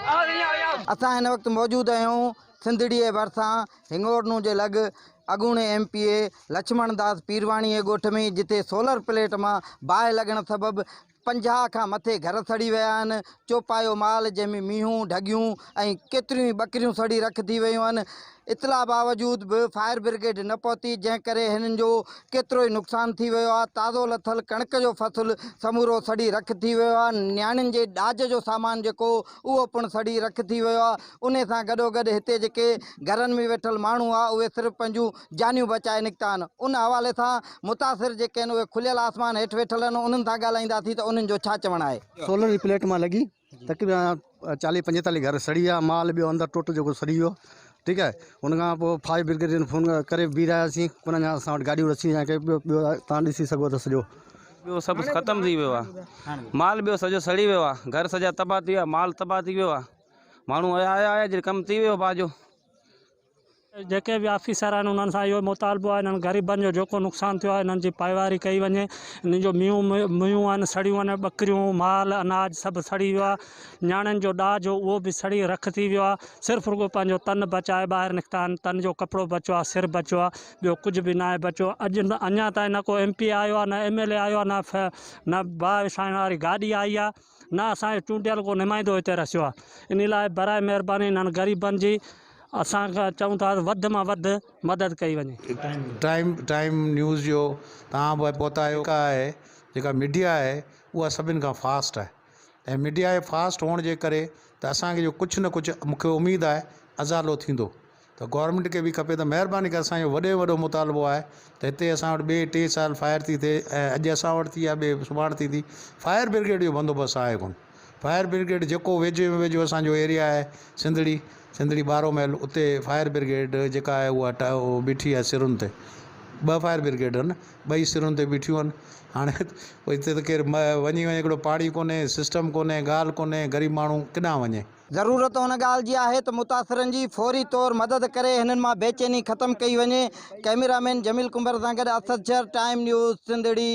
اسان هن وقت موجود آهيون سنڌڙيء ڀرسان هڱورنو جي لڳ اڳوڻي M P A Lachhman Das Pirwani جي ڳوٺ ۾ جتي سولر پليٽ مان باهه لڳڻ سبب 50 کان مٿي گهر سڙي ويا آهن، چوپايو مال جنهن ۾ مينهون، ڍڳيون ۽ ڪيتريون ئي ٻڪريون سڙي رک ٿي ويون آهن، اطلاع باوجود به فائر برگيڊ نه پهتي جنهن ڪري هنن جو ڪيترو ئي نقصان ٿي ويو آهي، تازو لٿل ڪڻڪ جو فصل سمورو سڙي رک ٿي ويو آهي، نياڻين جي ڏاج جو سامان جيڪو اهو پڻ سڙي رک ٿي ويو آهي، انهي سان گڏوگڏ هتي جيڪي گهرن ۾ ويٺل ماڻهو هئا اهي صرف پنهنجون جانيون بچائي نڪتا آهن، ان حوالي سان متاثر جيڪي آهن اهي کليل آسمان هيٺ ويٺل آهن انهن سان ڳالهائينداسين ته انهن جو ڇا چوڻ آهي. سولر جي پليٽ مان لڳي تقريبا 40 45 گهر سڙي ويا مال ٻيو اندر ٽوٽل جيڪو سڙي ويو ٺيڪ آهي ان کان پوء فائر برگيڊ جن فون ڪري بيهي رهياسين ان کان اسان وٽ گاڏيون رسي يا ڪي ٻيو ٻيو تان ڏسي سگهو ٿا سڄو. ٻيو سڀ ختم ٿي ويو آهي مال ٻيو سڄو سڙي ويو آهي گهر سڄا تباهه ٿي ويا مال تباهه ٿي ويو آهي ماڻهو آيا آيا آيا جڏهن ڪم ٿي ويو باهه جو. جيڪي به آفيسر آهن انهن سان اهو مطالبو آهي انهن غريبن جو جيڪو نقصان ٿيو آهي انهن جي پائيواري ڪئي وڃي انهن جو مينهون مينهون آهن سڙيون آهن ٻڪريون مال اناج سڀ سڙي ويو آهي نياڻين جو ڏاج هو اهو به سڙي رک ٿي ويو آهي صرف رڳو پنهنجو تن بچائي ٻاهر نڪتا آهن تن جو ڪپڙو بچيو آهي سر بچيو آهي ٻيو ڪجهه به ناهي بچيو اڄ اڃا تائين نه ڪو ايم پي آيو آهي نه ايم ايل اي آيو آهي نه نه باهه وسائڻ واري گاڏي آئي آهي نه اسان جو چونڊيل ڪو نمائندو هتي رسيو آهي انهي لاء براء مهرباني انهن غريبن جي اسان کان چئون ٿا ته وڌ مان وڌ مدد ڪئي وڃي. ٽائيم ٽائيم نيوز جو توهان به پهتا آهيو جيڪا آهي جيڪا ميڊيا آهي اها سڀني کان فاسٽ آهي ۽ ميڊيا جي فاسٽ هئڻ جي ڪري ته اسان کي جو ڪجهه نه ڪجهه مون کي اميد آهي ازالو ٿيندو ته گورنمينٽ کي به کپي ته مهرباني ڪري اسان جو وڏي ۾ وڏو مطالبو آهي ته هتي اسان وٽ ٻئي ٽي سال فائر ٿي ٿئي ۽ اڄ اسان وٽ ٿي آهي ٻئي سڀاڻ ٿيندي فائر برگيڊ جو بندوبست آهي ڪونه فائر برگيڊ جيڪو ويجهي ۾ ويجهو اسان جو ايريا آهي سنڌڙي سنڌڙي ٻارو ميل اتي فائر برگيڊ جيڪا آهي اها بيٺي آهي سرن تي ٻه فائر برگيڊ آهن ٻئي سرن تي بيٺيون آهن هاڻي هتي ته ڪير وڃي وڃي هڪڙو پاڻي ڪونهي سسٽم ڪونهي ڳالهه ڪونهي غريب ماڻهو ڪيڏانهن وڃي. ضرورت ان ڳالهه جي آهي ته متاثرن جي فوري طور مدد ڪري هنن مان بيچيني ختم ڪئي وڃي، ڪئميرا مين جميل ڪنڀر سان گڏ اسد شر، ٽائيم نيوز، سنڌڙي.